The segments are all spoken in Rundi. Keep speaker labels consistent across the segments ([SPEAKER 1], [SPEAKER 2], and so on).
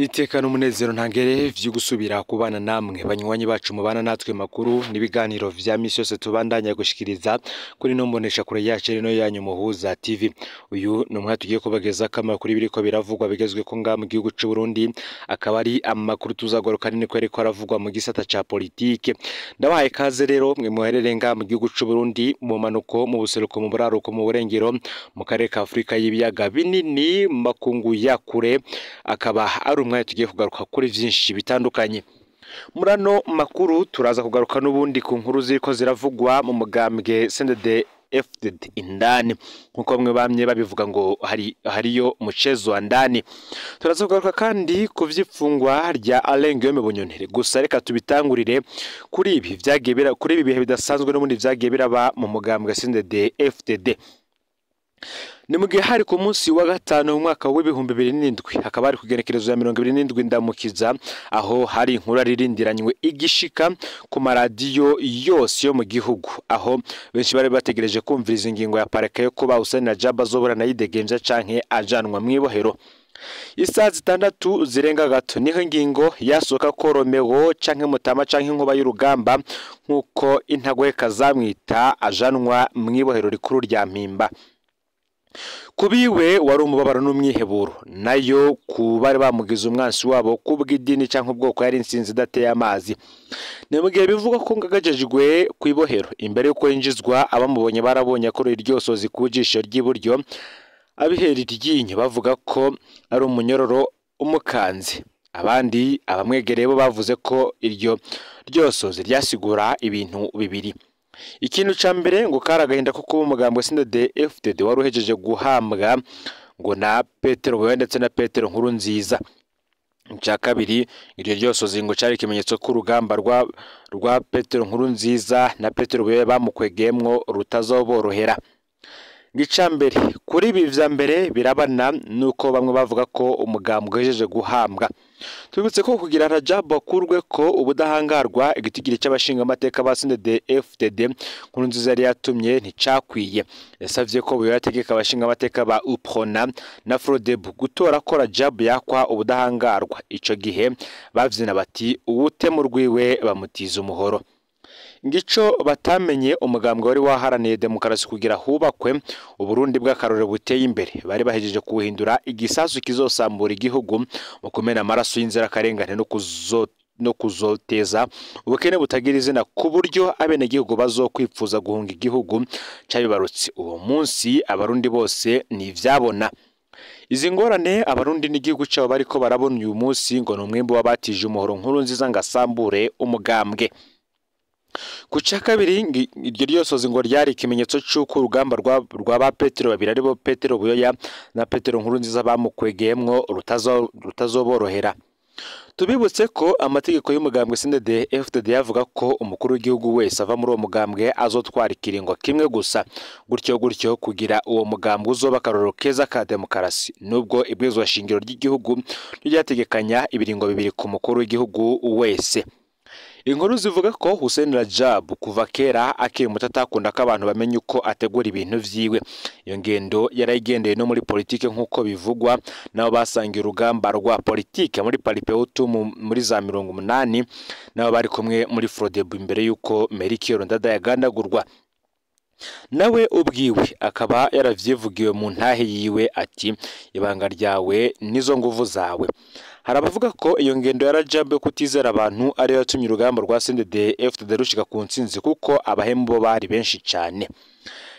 [SPEAKER 1] Niteka n'umunezero ntangere vyo gusubira kubana namwe banywanyi bacu mubana natwe makuru n'ibiganiro vya misi yose tubandanya gushikiriza kuri no mbonesha kure yacu rino yanyu Muhuza TV. Uyu ni umwanya tugiye kubageza amakuru biriko biravugwa bigezwe ko nga mu gihugu c'u Burundi, akaba ari amakuru tuzagaruka nini ko ariko aravugwa mu gisata ca politike. Ndabahaye kaze rero mwe muherereye nga mu gihugu c'u Burundi, mu manuko, mu buseruko, mu buraruko, mu burengero, mu karere ka Afrika y'ibiyaga binini, mu makungu ya kure, akaba ari umwanya tugiye kugaruka kuri vyinshi bitandukanye. Murano makuru turaza kugaruka n'ubundi ku nkuru ziriko ziravugwa mu mugambwe CNDD FDD indani, nkuko bamwe bamye babivuga ngo hariyo muchezo wa ndani. Turaza kugaruka kandi ku vy'ifungwa rya Alain Guillaume Bunyoni. Gusa reka tubitangurire kuri ibi vyagiye bira, kuri ibi bihe bidasanzwe n'ubundi vyagiye biraba mu mugambwe CNDD FDD. Ni mu gihe hari ku munsi wa gatanu mu mwaka w'2007, hakaba hari kugenekerezo ya 27 Ndamukiza, aho hari inkuru aririndiranywe igishika ku maradiyo yose yo mu gihugu, aho benshi bari bategereje kumviriza ingingo ya parike yo kuba Hussein Rajab azoburana yidegemvya canke ajanwa mw'ibohero. Isaha 6 zirenga gato niho ingingo yasohoka ko Romeo canke Mutama canke Inkuba y'urugamba, nkuko intagweka zamwita, ajanwa mw'ibohero rikuru rya Mpimba. Kubiwe wari umubabaro n'umwiheburo, nayo ku bari bamugize umwansi wabo kubw'idini canke ubwoko yari insinzi idateye amazi. Ni mu gihe bivugwa ko ngagajejwe kw'ibohero imbere yuko yinjizwa, abamubonye barabonye ko iryo sozi ku jisho ry'iburyo abihera iryinyo, bavuga ko ari umunyororo umukanze. Abandi abamwegereye bo bavuze ko iryo ryosozi ryasigura ibintu bibiri. Ikintu ca mbere ngo kari agahinda ko kuba umugambwe CNDD FDD wari uhejeje guhambwa ngo na Petero Buyoya ndetse na Petero Nkurunziza. Ica kabiri, iryo ryosozi ngo cari ikimenyetso ko urugamba rwa Petero Nkurunziza na Petero Buyoya bamukwegeyemwo rutazoborohera. Ica mbere kuri ibi vya mbere birabana nuko bamwe bavuga ko umugambwe uhejeje guhambwa. Tubibutse ko kugira Rajab akurwe ko ubudahangarwa igitigiri c'abashinga amateka ba CNDD FDD Nkurunziza yari yatumye nticakwiye. Yasavye ko Buyoya ategeka abashinga amateka ba UPRONA na FRODEBU gutora ko Rajab yakwa ubudahangarwa. Ico gihe bavyina bati uwutema urwiwe bamutiza umuhoro. Ngico batamenye umugambwe wari waharaniye demokarasi kugira hubakwe Uburundi bw'akarorero buteye imbere, bari bahejeje kuwuhindura igisasu kizosambura igihugu mu kumena amaraso y'inzirakarengane no kuzoteza ubukene butagira izina, ku buryo abenegihugu bazokwipfuza guhunga igihugu cabibarutse. Uwo munsi abarundi bose ntivyabona. Izi ngorane abarundi n'igihugu cabo bariko barabona uyu munsi ngo ni umwimbu w'abatije umuhoro Nkurunziza ngo asambure umugambwe. Ku ca kabiri, iryo ryosozi ngo ryari ikimenyetso c'uko urugamba rwa ba Petero babiri aribo Petero Buyoya na Petero Nkurunziza bamukwegeyemwo rutazoborohera. Tubibutse ko amategeko y'umugambwe CNDD FDD yavuga ko umukuru w'igihugu wese ava muri uwo mugambwe azotwara ikiringo kimwe gusa, gutyo gutyo kugira uwo mugambwe uzoba akarorero keza ka demokarasi, nubwo ibwirizwa shingiro ry'igihugu ryategekanya ibiringo bibiri ku mukuru w'igihugu wese. Inkuru zivuga ko Hussein Rajab kuva kera akiri muto atakunda ko abantu bamenye uko ategura ibintu vyiwe. Iyo ngendo yarayigendeye no muri politike, nkuko bivugwa nabo basangiye urugamba rwa politike muri Palipehutu muri za 80, nabo bari kumwe muri FRODEBU imbere yuko Melchior Ndadaye agandagurwa. Nawe ubwiwe akaba yaravyivugiwe mu ntahe yiwe ati ibanga ryawe nizo nguvu zawe. Hari abavuga ko iyo ngendo ya Rajab yo kutizera abantu ariyo yatumye urugamba rwa CNDD FDD rushika ku ntsinzi, kuko abahemu bo bari benshi cane.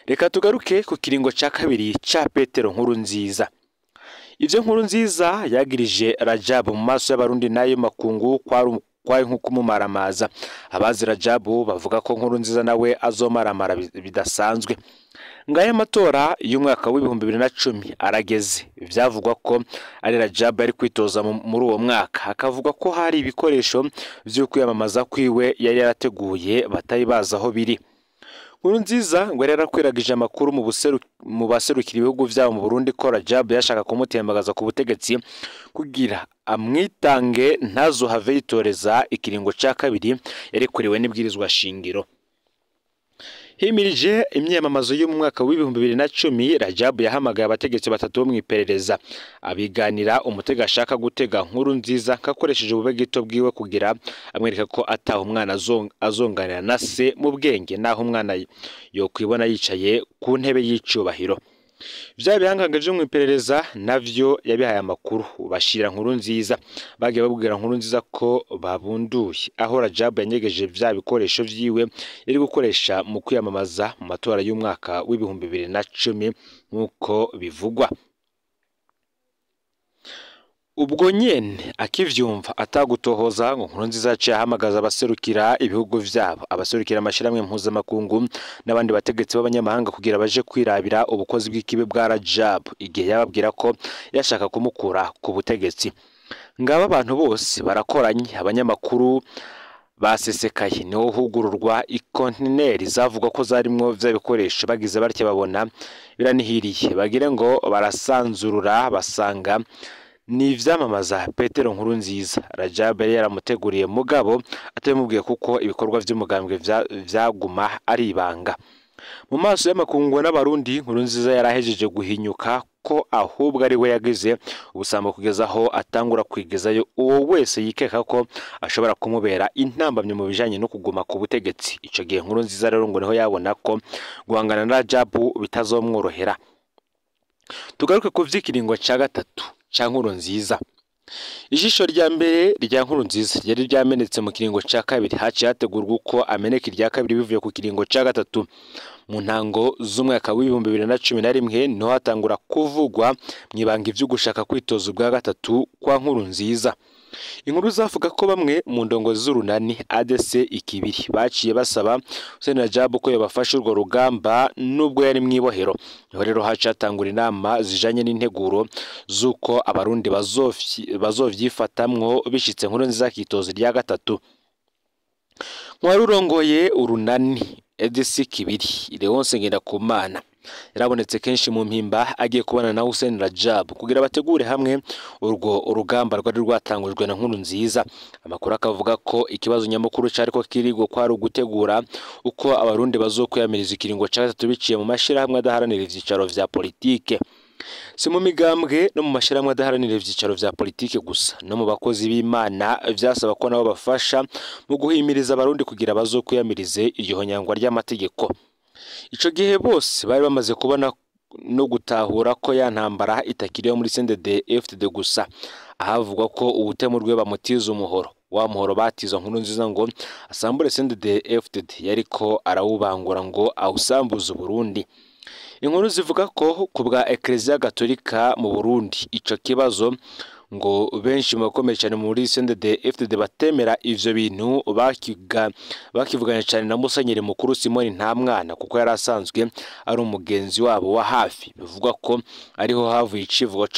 [SPEAKER 1] Reka tugaruke ku kiringo ca kabiri ca Petero Nkurunziza. Ivyo Nkurunziza yagirije Rajab mu maso y'abarundi n'ayo makungu kwari nko kumumaramaza. Abazi Rajab bavuga ko Nkurunziza nawe azomaramara bidasanzwe. Ngaya amatora y'umwaka w'2010 arageze. Vyavugwa ko ari Rajab ari kwitoza muri uwo mwaka, hakavugwa ko hari ibikoresho vyo kwiyamamaza kwiwe yari yarateguye batari bazi aho biri. Nkurunziza ngo yari yarakwiragije amakuru mu baserukira ibihugu vyabo mu Burundi ko Rajab yashaka kumutembagaza ku butegetsi kugira amwitange ntazohave yitoreza ikiringo ca kabiri yarekuriwe n'ibwirizwa shingiro. Himirije imyamamazo yo mu mwaka w'2010, Rajabu yahamagaye abategetsi batatu bo mw'iperereza abiganira umutego ashaka gutega Nkurunziza, kakoresheje ubube gito bwiwe kugira amwereka ko ataha umwana azonganira na se mu bwenge, naho umwana yokwibona yicaye ku ntebe y'icubahiro. Vya bihangange vyo mw'iperereza navyo yabihaye amakuru bashira Nkurunziza, bagiye babwira Nkurunziza ko babunduye aho Rajabu yanyegeje vya bikoresho vyiwe yari gukoresha mu kwiyamamaza mu matora y'umwaka w'2010 nk'uko bivugwa. Ubwo nyene akivyumva atagutohoza ngo Nkurunziza yaciye ahamagaza abaserukira ibihugu vyabo, abaserukira amashirahamwe mpuzamakungu n'abandi bategetsi b'abanyamahanga kugira baje kwirabira ubukozi bw'ikibi bwa Rajabu, igihe yababwira ko yashaka kumukura ku butegetsi. Ngaba abantu bose barakoranye, abanyamakuru basesekaye, niho hugururwa ikontineri zavugwa ko zarimwo vya bikoresho. Bagize batya babona biranihiriye, bagire ngo barasanzurura basanga ni ivyamamaza Petero Nkurunziza. Rajabu yari yaramuteguriye mugabo atabimubwiye kuko ibikorwa vy'umugambwe vyaguma ari ibanga. Mu maso y'amakungu n'abarundi, Nkurunziza yarahejeje guhinyuka ko ahubwo ari we yagize ubusambo kugeza aho atangura kwigezayo uwo wese yikeka ko ashobora kumubera intambamye mu bijanye no kuguma ku butegetsi. Ico gihe Nkurunziza rero ngo niho yabona ko guhangana na Rajabu bitazomworohera. Tugaruke ku vy'ikiringo ca gatatu ca Nkurunziza. Ijisho rya mbere rya Nkurunziza ryari ryamenetse mu kiringo ca kabiri, haciye hategurwa uko ameneka irya kabiri bivuye ku kiringo ca gatatu. Mu ntango z'umwaka w'2011 niho hatangura kuvugwa mw'ibanga ivy'ugushaka kwitoza ubwa gatatu kwa Nkurunziza. Inkuru zavuga ko bamwe mu ndongozi z'urunani ADC Ikibiri baciye basaba Hussein Rajabu ko yobafasha urwo rugamba nubwo yari mw'ibohero. Niho rero haciye hatangura inama zijanye n'integuro z'uko abarundi bazovyifatamwo bishitse Nkurunziza akitoza irya gatatu. Mwari urongoye urunani ADC Kibiri, Leonce Ngendakumana, yarabonetse kenshi mu mpimba agiye kubana na Hussein Rajabu kugira bategure hamwe urwo urugamba rwari rwatangujwe na Nkurunziza. Amakuru akavuga ko ikibazo nyamukuru cariko kirigwa kwari ugutegura uko abarundi bazokwiyamiriza ikiringo ca gatatu biciye mu mashirahamwe adaharanira ivyicaro vya politike. Si mu migambwe no mu mashirahamwe adaharanira ivyicaro vya politike gusa, no mu bakozi b'Imana vyasaba ko nabo bafasha mu guhimiriza abarundi kugira bazokwiyamirize iryo honyangwa ry'amategeko. Ico gihe bose bari bamaze kubona no gutahura ko ya ntambara itakiriyo muri CNDD FDD gusa, ahavugwa ko ubutemurwe bamutiza umuhoro wa muhoro batiza Nkurunziza ngo asambure CNDD FDD, yariko arawubangura ngo awusambuze Burundi. Inkuru zivuga ko ku bwa Ecclesia Gatolika mu Burundi ico kibazo ngo benshi mu bakomeye cyane muri CNDD FDD batemera ivyo bintu bakivuganye cyane na Musenyeri Mukuru Simoni Ntamwana, kuko yari asanzwe ari umugenzi wabo wa hafi. Bivugwa ko ariho havuye icivugo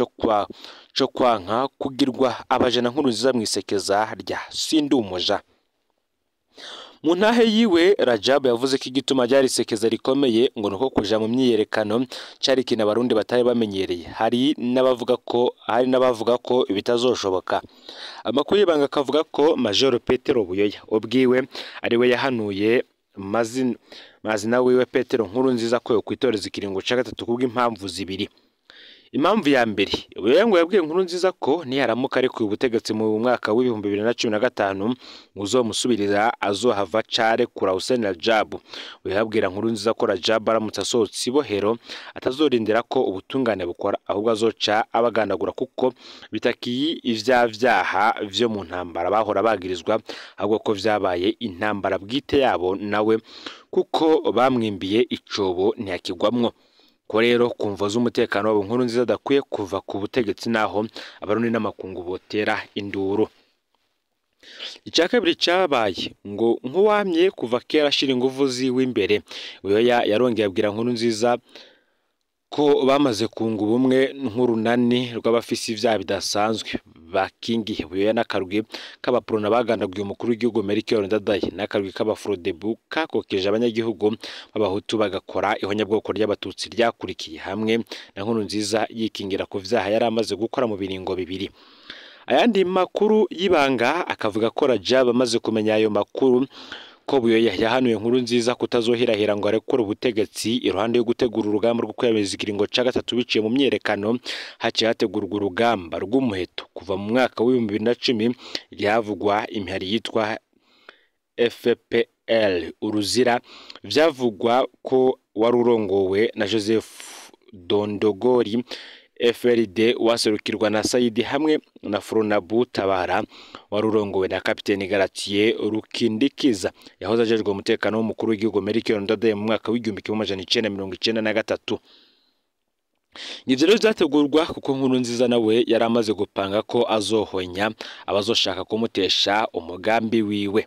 [SPEAKER 1] co kwanka kugirwa abajana Nkurunziza mwisekeza rya Sindumuja. Mu ntahe yiwe Rajabu yavuze ko igituma ryari isekeza rikomeye ngo nuko kuja mu myiyerekano cari ikintu abarundi batari bamenyereye. Hari n'abavuga ko bitazoshoboka. Amakuru y'ibanga akavuga ko Major Petero Buyoya ubwiwe ari we yahanuye mazina wiwe Petero Nkurunziza ko yokwitoreza ikiringo ca gatatu kubw'impamvu zibiri. Impamvu ya mbere, Buyoya ngo yabwiye Nkurunziza ko niyaramuka arekuye ubutegetsi mu mwaka w'2015 uzomusubirira azohava carekura Hussein Rajabu. Buyoya yabwira Nkurunziza ko Rajabu aramutse asohotse ibohero atazorindera ko ubutungane bukora, ahubwo azoca abagandagura kuko bitakiye ivya vyaha vyo mu ntambara bahora bagirizwa, ahubwo ko vyabaye intambara bwite yabo nawe kuko bamwimbiye icobo ntiyakigwamwo. Ko rero kumva z'umutekano wabo Nkurunziza adakwiye kuva ku butegetsi naho abarundi n'amakungu botera induru. Icya kabiri cyabaye ngo nk'uwamye kuva kera ashira inguvu ziwe imbere, Buyoya yarongeye abwira Nkurunziza ko bamaze kunga ubumwe nk'urunani rw'abafisi ivyaha bidasanzwe bakingiye. Buyoya n'akarwi k'abaprona bagandaguye umukuru w'igihugu Melchior Ndadaye, n'akarwi k'abafrodebu kakokeje abanyagihugu b'abahutu bagakora ihonyabwoko ry'abatutsi ryakurikiye, hamwe na Nkurunziza yikingira ku vyaha yari amaze gukora mu biringo bibiri. Ayandi makuru y'ibanga akavuga ko Rajabu amaze kumenya ayo makuru ko Buyoya yahanuye Nkurunziza kutazohirahira ngo arekure ubutegetsi iruhande yo gutegura urugamba rwo kwiyamiriza ikiringo ca gatatu biciye mu myerekano. Haciye hategurwa urugamba rw'umuheto kuva mu mwaka w'2010 igihe havugwa imihari yitwa FPL uruzira, vyavugwa ko wari urongowe na Joseph Dondogori, FRD waserukirwa na Saidi hamwe na Fronabu Tabara wari urongowe na Kapiteni Garatier Rukindikiza yahoze ajejwe umutekano w'umukuru w'igihugu Melchior Ndadaye mu mwaka w'1993. Ivyo rero vyategurwa kuko Nkurunziza nawe yari amaze gupanga ko azohonya abazoshaka kumutesha umugambi wiwe.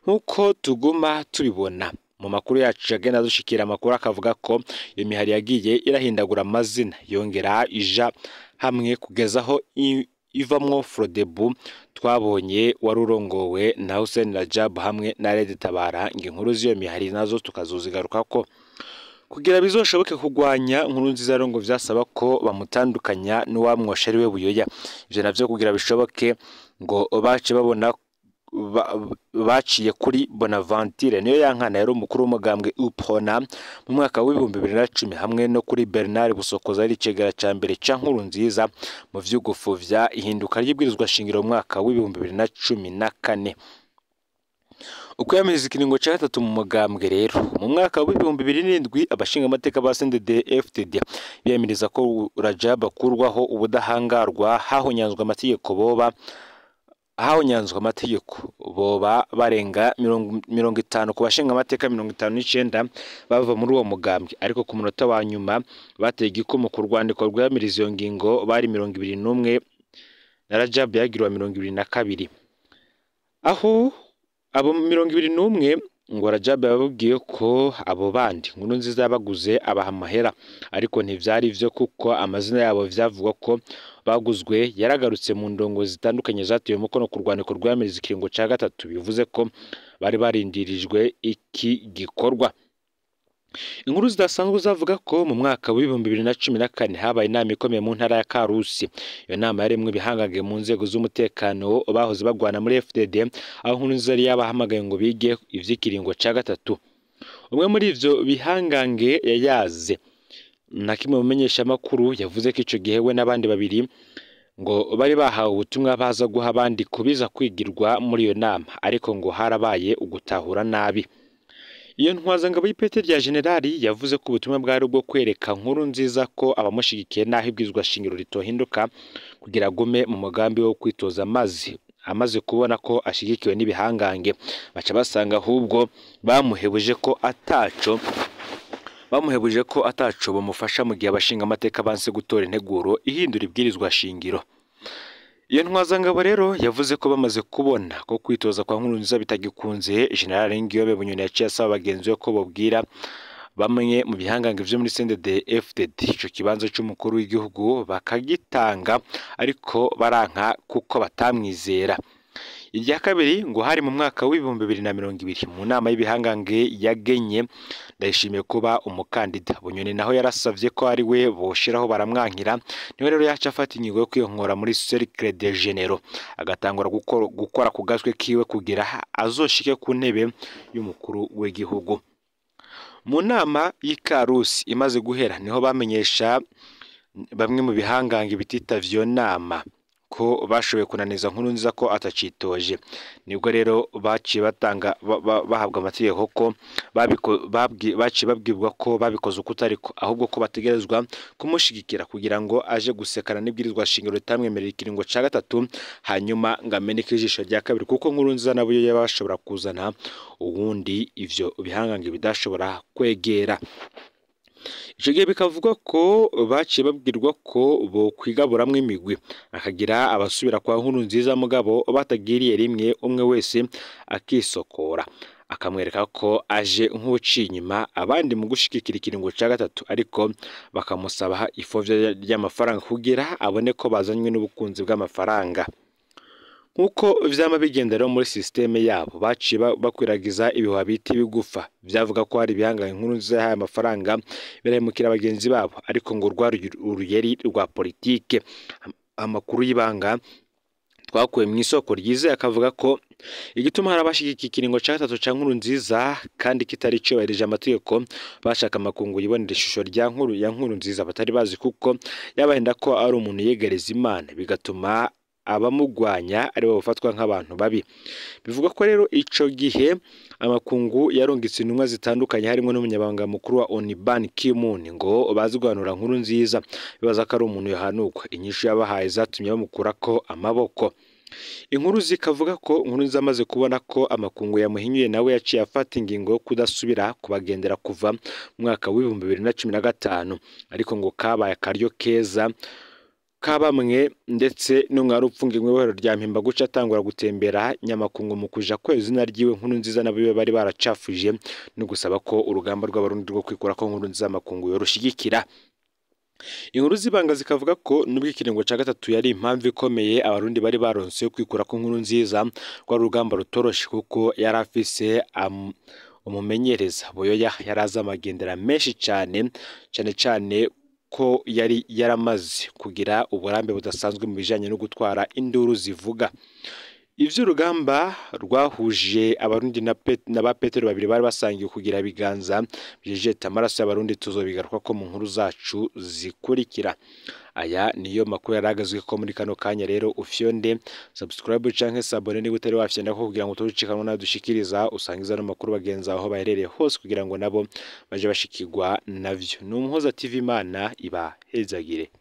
[SPEAKER 1] Nkuko tuguma tubibona mu makuru yacu yagenda dushikira, amakuru akavuga ko iyo mihari yagiye irahindagura amazina yongera ija hamwe kugeza aho ivamwo Frodebu twabonye wari urongowe na Hussein Rajab hamwe na Red Tabara. Ngo inkuru z'iyo mihari nazo tukazozigarukako. Kugira bizoshoboke kugwanya Nkurunziza rero ngo vyasaba ko bamutandukanya n'uwamwosha ari we Buyoya. Ivyo navyo kugira bishoboke ngo bace babona baciye kuri Bonaventure niyo yankana yari umukuru w'umugambwe UPRONA mu mwaka w'2010 hamwe no kuri Bernard Busokoza ari icegera ca mbere ca Nkurunziza mu vy'ugufuvya ihinduka ry'ibwirizwa shingiro mu mwaka w'2014. Ukwiyamiriza ikiringo ca gatatu mu mugambwe rero mu mwaka w'2007 abashingamateka ba CNDD FDD biyamiriza ko Rajab akurwaho ubudahangarwa hahonyanzwe amategeko boba hahonyanzwe amategeko boba barenga 50 ku bashingamateka 59 bava muri uwo mugambwe, ariko ku munota wa nyuma bateye igikumu ku rwandiko rwiyamiriza iyo ngingo bari 21 na Rajab yagiriwe 22. Aho abo 21 ngo Rajab yababwiye ko abo bandi Nkurunziza yabaguze abaha amahera, ariko ntivyari vyo kuko amazina yabo vyavugwa ko baguzwe yaragarutse mu ndongo zitandukanye zatewe umukono ku rwandiko rwiyamiriza ikiringo ca gatatu, bivuze ko bari barindirijwe iki gikorwa. Inkuru zidasanzwe zavuga ko mu mwaka w'2014 habaye inama ikomeye mu ntara ya Karusi. Iyo nama yarimwo ibihangange mu nzego z'umutekano bahoze bagwana muri FDD, aho Nkurunziza yari yabahamagaye ngo bige ivy'ikiringo ca gatatu. Umwe muri ivyo bihangange yayaze na kimwe mu menyeshamakuru yavuze ko ico gihe we n'abandi babiri ngo bari bahawe ubutumwa baza guha abandi kubiza kwigirwa muri iyo nama, ariko ngo harabaye ugutahura nabi. Iyo ntwazangabo y'ipete rya generali yavuze ko ubutumwa bwari ubwo kwereka Nkurunziza ko abamushigikiye n'aho ibwirizwa shingiro ritohinduka kugira agume mu mugambi wo kwitoza amazi amaze kubona ko ashigikiwe n'ibihangange, baca basanga ahubwo bamuhebuje ko ataco bamufasha mu gihe abashingamateka banse gutora integuro ihindura ibwirizwa shingiro. Iyo ntwazangabo rero yavuze ko bamaze kubona ko kwitoza kwa Nkurunziza bitagikunze, General Ngiyobe Bunyoni yaciye asaba bagenzi be ko bobwira bamwe mu bihangange vyo muri CNDD FDD ico kibanza c'umukuru w'igihugu bakagitanga, ariko baranka kuko batamwizera. Irya kabiri ngo hari mu mwaka w'2020 mu nama y'ibihangange yagenye Ndayishimiye kuba umukandida. Bunyoni naho yarasavye ko ari we boshiraho baramwankira, niwe rero yaca afata ingingo yo kwiyonkora muri Cercle des Généraux agatangura gukora ku gatwe kiwe kugira azoshike ku ntebe y'umukuru w'igihugu. Mu nama y'Ikarusi imaze guhera niho bamenyesha bamwe mu bihangange bititavye iyo nama ko bashoboye kunaniza Nkurunziza ko atacitoje. Nibwo rero baciye batanga bahabwa amategeko ko baciye babwirwa ko babikoze uko utariko, ahubwo ko bategerezwa kumushigikira kugira ngo aje gusekana n'ibwirizwa shingiro ritamwemerera ikiringo ca gatatu, hanyuma ngo ameneke ijisho rya kabiri, kuko Nkurunziza nabo yaba bashobora kuzana uwundi ivyo bihangange bidashobora kwegera. Ico gihe bikavugwa ko baciye babwirwa ko bokwigaburamwo imigwi, akagira abasubira kwa Nkurunziza mugabo batagiriye rimwe, umwe wese akisokora akamwereka ko aje nk'uciye inyuma abandi mu gushigikira ikiringo ca gatatu, ariko bakamusaba ifovya ry'amafaranga kugira abone ko bazanywe n'ubukunzi bw'amafaranga. Nkuko vyama bigenda rero muri systeme yabo, baciye bakwiragiza ibihuha bita ibigufa vyavuga ko hari ibihangange Nkurunziza yahaye amafaranga birahemukira bagenzi babo, ariko ngo rwari uruyeri rwa politike. Amakuru y'ibanga Twakuye mu isoko ryizeye akavuga ko igituma hari abashigikiye ikiringo ca gatatu ca Nkurunziza kandi kitari cubahirije amategeko, bashaka amakungu yibonera ishusho rya nkuru ya Nkurunziza batari bazi, kuko yabahenda ko ari umuntu yegereza Imana, bigatuma abamugwanya aribo bafatwa nk'abantu babi. Bivugwa ko rero ico gihe amakungu yarungitse intumwa zitandukanye harimo n'umunyabanga mukuru wa ONU Ban Ki-moon ngo bazi guhanura Nkurunziza, bibaza ko ari umuntu yohanurwa. Inyishu yabahaye zatumye bamukurako amaboko. Inkuru zikavuga ko Nkurunziza amaze kubona ko amakungu yamuhinyuye, nawe yaciye afata ingingo yo kudasubira kubagendera kuva mu mwaka w'2015, ariko ngo kabaye akaryo keza ka bamwe ndetse n'umwari upfunga ibohero rya Mpimba guca atangura gutembera nyamakungu mu kuja kweza izina ryiwe Nkurunziza nabo bari baracafuje, no gusaba ko urugamba rw'abarundi rwo kwikura ko Nkurunziza amakungu yorushigikira. Inkuru z'ibanga zikavuga ko nubwo ikiringo ca gatatu yari impamvu ikomeye abarundi bari baronse yo kwikura ko Nkurunziza, rwari urugamba rutoroshe kuko yari afise umumenyereza Buyoya yari azi amagendera menshi cane, cane cane ko yari yaramaze kugira uburambe budasanzwe mu bijanye no gutwara induru zivuga. Ivy'urugamba rwahuje abarundi na ba Petero babiri bari basangiye kugira ibiganza bijejeta amaraso y'abarundi tuzobigaruka ko mu nkuru zacu zikurikira. Aya niyo makuru yaragazwe ko muri kano kanya. Rero ufyonde subscribe canke s'abonner niba utari wafyonda ko kugira ngo turucikanwa nadushikiriza, usangiza no makuru bagenza aho baherereye hose kugira ngo nabo baje bashikirwa navyo. Ni Umuhoza TV, Imana ibahezagire.